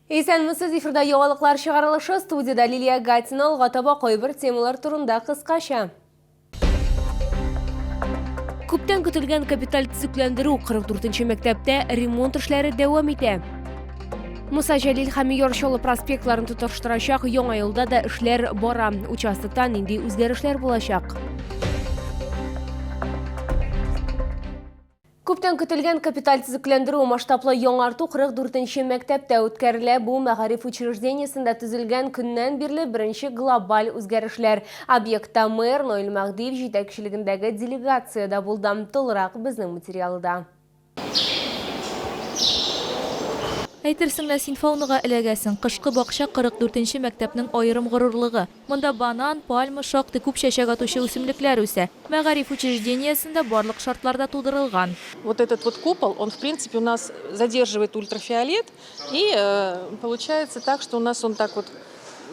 Исәнмесез, эфирда яңалыклар чыгарылышы, студиядә Лилия Гатина. Алга таба кайбер темалар турында кыскача. Күптән көтелгән капиталь төзекләндерү, 44 мәктәптә ремонт эшләре дәвам итә. Муса Җәлил һәм Яр Чаллы проспектларын тоташтырачак яңа юлда да эшләр бара. Участокта нинди үзгәрешләр булачак? Күптән көтелгән капиталь төзекләндерү, масштаблы яңарту 44 нче мәктәптә үткәрелә. Бу мәгариф учреждениесендә төзелгән көннән бирле беренче глобаль үзгәрешләр. Объектта мэр Наил Мәһдиев җитәкчелегендәге делегация дә булды. Тулырак безнең материалда. Әйтерсең лә син фаунага эләгәсең. Кышкы бакча 44 нче мәктәпнең аерым горурлыгы. Монда банан, пальма, шактый күп чәчәк атучы үсемлекләр үсә. Мәгариф учреждениесендә барлык шартлар да тудырылган. Вот этот вот купол, он в принципе у нас задерживает ультрафиолет, и получается так, что у нас он так вот,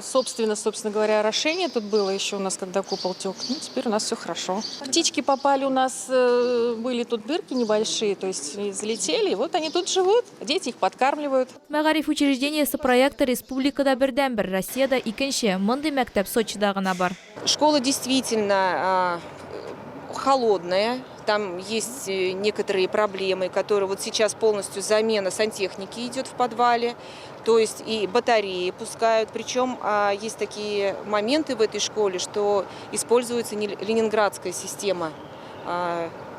собственно, собственно говоря, орошение тут было еще у нас, когда купол тек. Ну, теперь у нас все хорошо. Птички попали у нас, были тут дырки небольшие, то есть залетели, и вот они тут живут, дети их подкармливают. Мәгариф учреждениесе проекты республикада бердәнбер, Россиядә икенче. Мондый мәктәп Сочида гына бар. Школа действительно холодная, там есть некоторые проблемы, которые вот сейчас полностью замена сантехники идет в подвале, то есть и батареи пускают, причем есть такие моменты в этой школе, что используется ленинградская система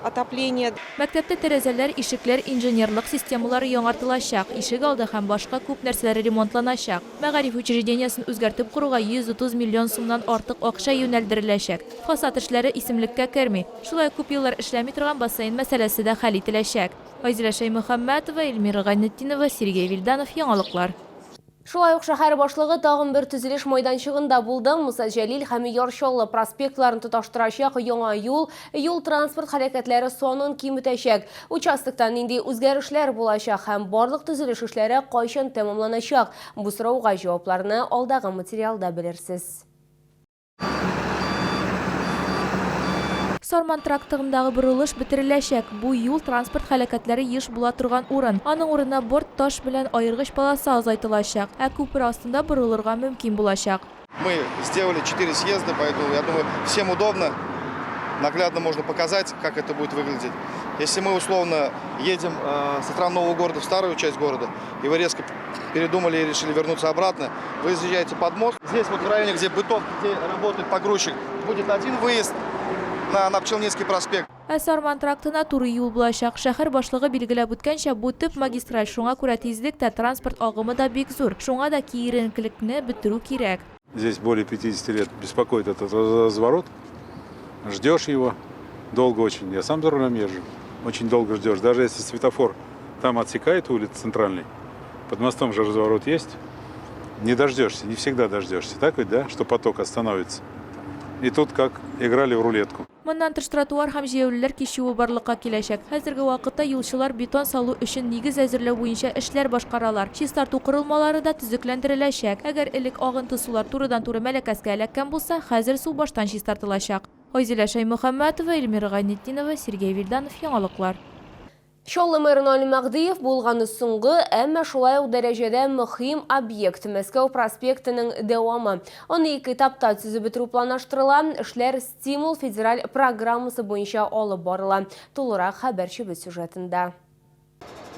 отопления. Мәктәптә тәрәзәләр, ишекләр, инженерлык системалары яңартылачак, ишек алды һәм башка күп нәрсәләр ремонтланачак. Мәгариф учреждениесен үзгәртеп коруга 130 миллион сумнан артык акча юнәлдереләчәк. Фасад эшләре исемлеккә керми. Шулай ук күп еллар эшләми торган бассейн мәсьәләсе дә хәл ителәчәк. Айзилә Шәймөхәммәтова, Эльмира Гайнетдинова, Сергей Вильданов, Яңалыклар. Шулай ук шәһәр башлыгы тагын бер төзелеш майданчыгында булды. Муса Җәлил һәм Яр Чаллы проспектларын тоташтырачак яңа юл юл-транспорт һәлакәтләре санын киметәчәк. Участокта нинди үзгәрешләр булачак һәм барлык төзелеш эшләре кайчан тәмамланачак? Бу сорауга җавапларны алдагы материалда белерсез. Сарман трактыгындагы борылыш бетереләчәк. Бу юл-транспорт һәлакәтләре еш була торган урын. Аның урынына борт таш белән аергыч полоса озайтылачак, ә күпер астында борылырга мөмкин булачак. Мы сделали четыре съезда, поэтому, я думаю, всем удобно. Наглядно можно показать, как это будет выглядеть. Если мы условно едем со стороны нового города в старую часть города, и вы резко передумали и решили вернуться обратно, вы заезжаете под мост. Здесь вот в районе, где бытовка, где работает погрузчик, будет один выезд на Пчелницкий проспект. Ә Сарман трактына туры юл булачак. Шәһәр башлыгы билгеләп үткәнчә, бу төп магистраль, шуңа күрә тизлек тә, транспорт агымы да бик зур. Шуңа да киеренкелекне бетерү кирәк. Здесь более 50 лет беспокоит этот разворот. Ждешь его долго очень. Я сам за рулем езжу. Очень долго ждешь. Даже если светофор там отсекает улицу центральный, под мостом же разворот есть, не дождешься, не всегда дождешься. Так ведь, да, что поток остановится. И тут как играли в рулетку. Моннан тыш тротуар һәм җәяүлеләр кичүе барлыкка киләчәк. Хәзерге вакытта юлчылар бетон салу өчен нигез әзерләү буенча эшләр башкаралар. Чистарту корылмалары да төзекләндереләчәк. Әгәр элек агынты сулар турыдан-туры Мәләкәскә эләккән булса, хәзер су баштан чистартылачак. Айзилә Шәймөхәммәтова, Эльмира Гайнетдинова, Сергей Вильданов, Яңалыклар. Чаллы мэры Наил Мәһдиев булганы соңгы, әмма шулай ук дәрәҗәдә мөһим объект, Мәскәү проспектының дәвамы. Аны ике этапта төзеп бетерү планлаштырыла. Эшләр Стимул федераль программасы буенча алып барыла. Тулырак хәбәрчебез сюжетында.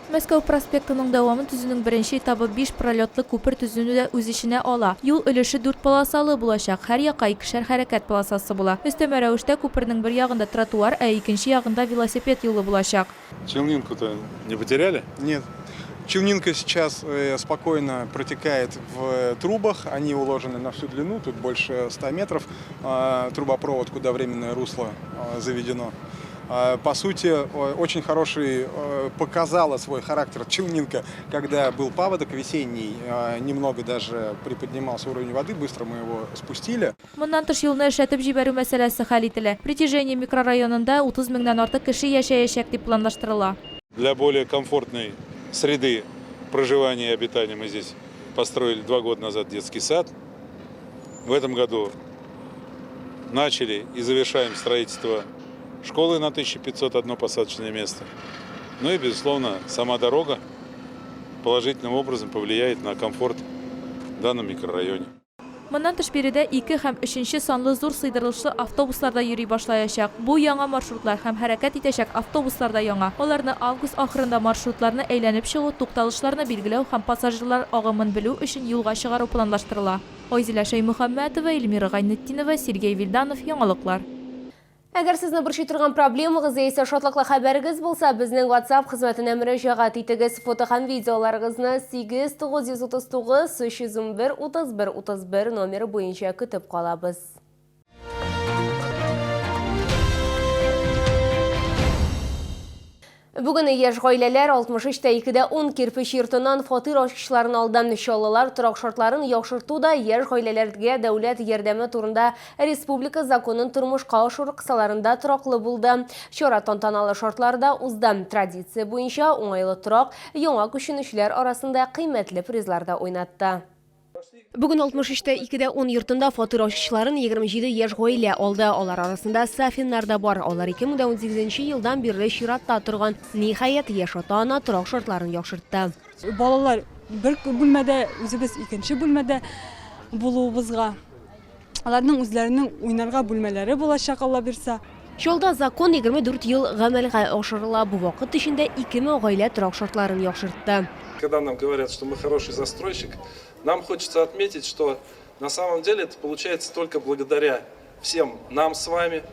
Мәскәү проспектының дәвамын төзүнең беренче этабы биш пролетлы күпер төзүне дә үз эченә ала. Юл өлеше дүрт полосалы булачак, һәр якка икешәр хәрәкәт полосасы була. Өстәмә рәвештә күпернең бер ягында тротуар, ә икенче ягында велосипед юлы булачак. Челнинку-то не потеряли? Нет. Челнинка сейчас спокойно протекает в трубах, они уложены на всю длину, тут больше 100 метров, трубопровод, куда временное русло заведено. По сути, очень хороший показала свой характер Челнинка, когда был паводок весенний, немного даже приподнимался уровень воды, быстро мы его спустили. Моннан тыш юлны эшләтеп җибәрү мәсьәләсе хәл ителә. Притяжение микрорайонында 30 меңнән артык кеше яшәячәк дип планлаштырыла. Для более комфортной среды проживания и обитания мы здесь построили 2 года назад детский сад. В этом году начали и завершаем строительство школы на 1501 посадочное место. Ну и, безусловно, сама дорога. положительным образом повлияет на комфорт в данном микрорайоне. Моннан тыш биредә ике һәм өченче санлы зур сыйдырылышлы автобуслар да йөри башлаячак. Бу яңа маршрутлар һәм хәрәкәт итәчәк автобуслар да яңа. Аларны август ахырында маршрутларны әйләнеп чыгу, тукталышларны билгеләү һәм пассажирлар агымын белү өчен юлга чыгару планлаштырыла. Айзилә Шәймөхәммәтова, Эльмира Гайнетдинова, Сергей Вильданов, Яңалыклар. Әгәр сезне борчый торган проблемагыз яисә шатлыклы хәбәрегез булса, безнең WhatsApp хезмәтенә мөрәҗәгать итегез. Фото һәм видеоларыгызны 8 939 311 31 31 номеры буенча көтеп калабыз. Бүген яшь гаиләләр 63 тә 2 дә 10 кирпеч йортыннан фатир ачкычларын алды. Чаллылар торак шартларын яхшырту да яшь гаиләләргә дәүләт ярдәме турында республика законын тормышка ашыру кысаларында тораклы булды. Чара тантаналы шартларда узды. Традиция буенча уңайлы торак яңа күченүчеләр арасында кыйммәтле призлар да уйнатты. Бүген 63 тә 2 дә 10 йортында фатир ачкычларын 27 яшь гаилә алды. Алар арасында Сафиннар да бар. Алар 2018 елдан бирле чиратта торган. Ниһаять, яшь ата-ана торак шартларын яхшыртты. Балалар бер бүлмәдә, үзебез икенче бүлмәдә булуыбызга. Аларның үзләренең уйнарга бүлмәләре булачак, Алла бирса. Чаллыда закон 24 ел гамәлгә ашырыла. Бу вакыт эчендә 2000 гаилә торак шартларын яхшыртты. Когда нам говорят, что мы хороший застройщик, нам хочется отметить, что на самом деле это получается только благодаря всем нам с вами,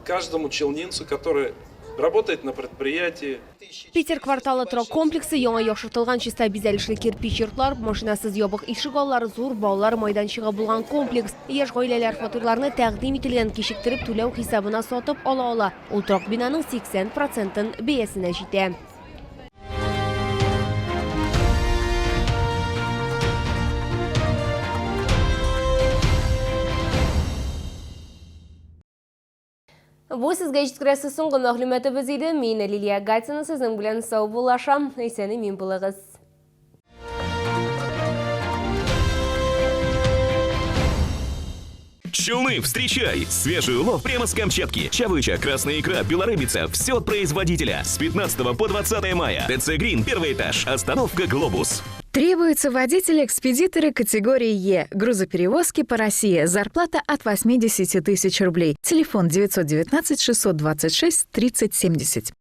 каждому челнинцу, который работает на предприятии. Питер кварталы торак комплексы яңа яхшыртылган чиста бизәлешле кирпич йортлар, машинасыз ябык ишек аллары, зур балалар майданчыгы булган комплекс. Яшь гаиләләр фатирларны тәкъдим ителгән кичектереп түләү хисабына сатып ала ала. Ул торак бинаның 80 процентын бәясенә җитә. Бу сезгә җиткерәсе соңгы мәгълүматыбыз иде. Мин Лилия Гатина сезнең белән саубуллашам. Исән-имин булыгыз. Челны, встречай! Свежий улов прямо с Камчатки. Чавыча, красная икра, белорыбица. Все от производителя. С 15 по 20 мая. ТЦ Грин, первый этаж. Остановка «Глобус». Требуются водители-экспедиторы категории Е. Грузоперевозки по России. Зарплата от 80 тысяч рублей. Телефон 919 626 30 70.